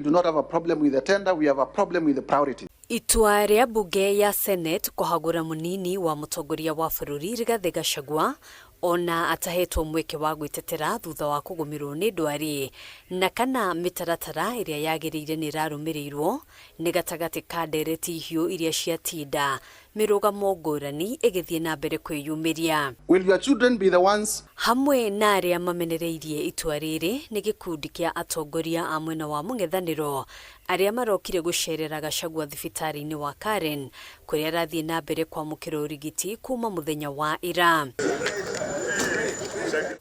We do not have a problem with the tender, we have a problem with the priority. Itua rĩa mbunge ya Senate kũhagũra mũnini wa mũtongoria wa bũrũri Rigathĩ Gachagua ona atahetwo mweke wa gwĩtetera thutha wa kũgũmĩrwo nĩ ndwari na kana mĩtaratara ĩrĩa yagĩrĩire nĩ ĩrarũmĩrĩirwo nĩ gatagatĩ ka ndereti hiũ iria ciatinda mĩrũgamo ngũrani ĩgĩthiĩ na mbere kwĩyumĩria. Will your children be the ones Hamwe na arĩa mamenereirie itua rĩrĩ nĩ gĩkundi kĩa atongoria a mwena wa mũng'ethanĩro arĩa marokire gũcerera Gachagua thibitarĩ-inĩ wa Karen kũrĩa arathiĩ na mbere kwamũkĩra ũrigiti kuma mũthenya wa ira.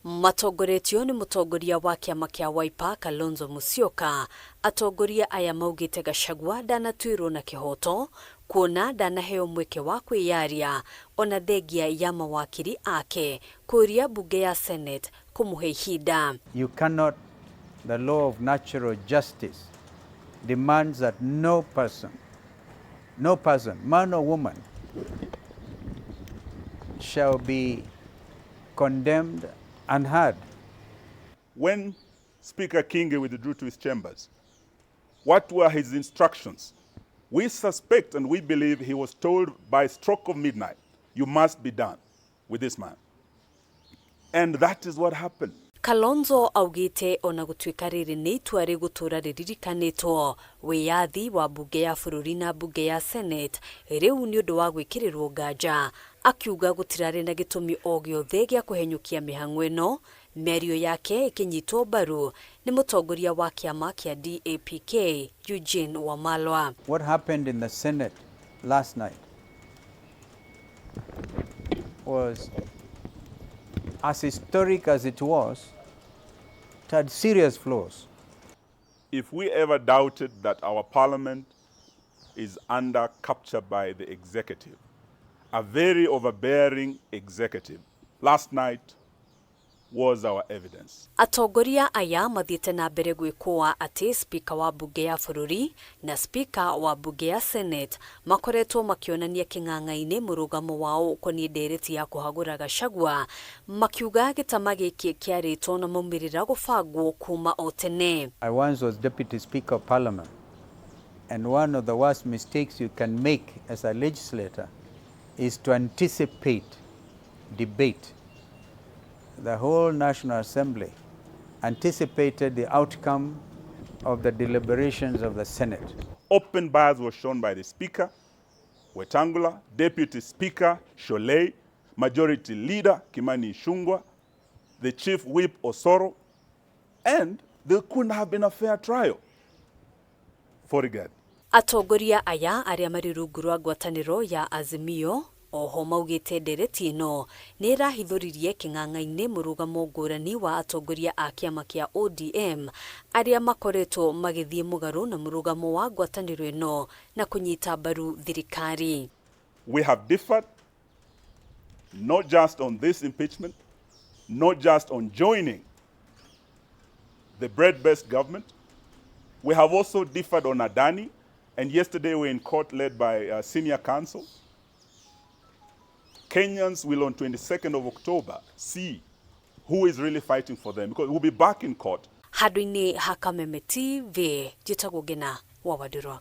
Matongoretio nĩ mũtongoria wa kĩama kĩa Wiper Kalonzo Musyoka, atongoria aya maugĩte Gachagua ndanatuĩrwo na kĩhoto kuona ndanaheo mweke wa kwĩyaria ona thengia ya mawakiri ake kũria mbunge ya Senate kũmũhe ihinda. You cannot, the law of natural justice demands that no person, no person, man or woman, shall be condemned unheard. When Speaker Kingi withdrew to his chambers, what were his instructions? We suspect and we believe he was told by stroke of midnight, "You must be done with this man." And that is what happened. Kalonzo augĩte ona gũtuĩka rĩrĩ nĩ itua rĩgũtũũra rĩririkanĩtwo, wĩyathi wa mbunge ya bũrũri na mbunge ya Senate rĩu nĩ ũndũ wa gwĩkĩrĩrwo nganja, akiuga gũtirarĩ na gĩtũmi o gĩothe gĩa kũhenyũkia mĩhang'o ĩno. Mĩario yake ĩkĩnyitwo mbaru nĩ mũtongoria wa kĩama kĩa DAPK Eugene Wamalwa. What happened in the Senate last night was as historic as it was, it had serious flaws. If we ever doubted that our parliament is under capture by the executive, a very overbearing executive, last night was our evidence. Atongoria aya mathiĩte na mbere gwĩkũa atĩ spika wa mbunge ya bũrũri na spika wa mbunge ya Senate makoretwo makĩonania kĩng'ang'a-inĩ mũrũgamo wao ũkoniĩ ndereti ya kũhagũra Gachagua, makiuga gĩtama gĩkĩ kĩarĩtwo na maumĩrĩra gũbangwo kuma o tene. I once was Deputy Speaker of Parliament, and one of the worst mistakes you can make as a legislator is to anticipate debate. The whole National Assembly anticipated the outcome of the deliberations of the Senate. Open bias was shown by the Speaker, Wetangula, Deputy Speaker, Shollei, Majority Leader, Kimani Ichung'wah, the Chief Whip, Osoro, and there couldn't have been a fair trial for Rigathi. Atongoria aya arĩa marĩ rungu rwa ngwatanĩro ya Azimio oho maugĩte ndereti ĩno nĩ ĩrahithũririe kĩng'ang'a-inĩ mũrũgamo ngũrani wa atongoria a kĩama kĩa ODM arĩa makoretwo magĩthiĩ mũgarũ na mũrũgamo wa ngwatanĩro ĩno na kũnyita mbaru thirikari. We have differed not just on this impeachment, not just on joining the broad-based government. We have also differed on Adani, and yesterday we were in court led by senior counsel. Kenyans will on 22nd of October see who is really fighting for them, because we'll be back in court. Handũ-inĩ ha Kameme TV, njĩtagwo Ngina wa Wandũrwa.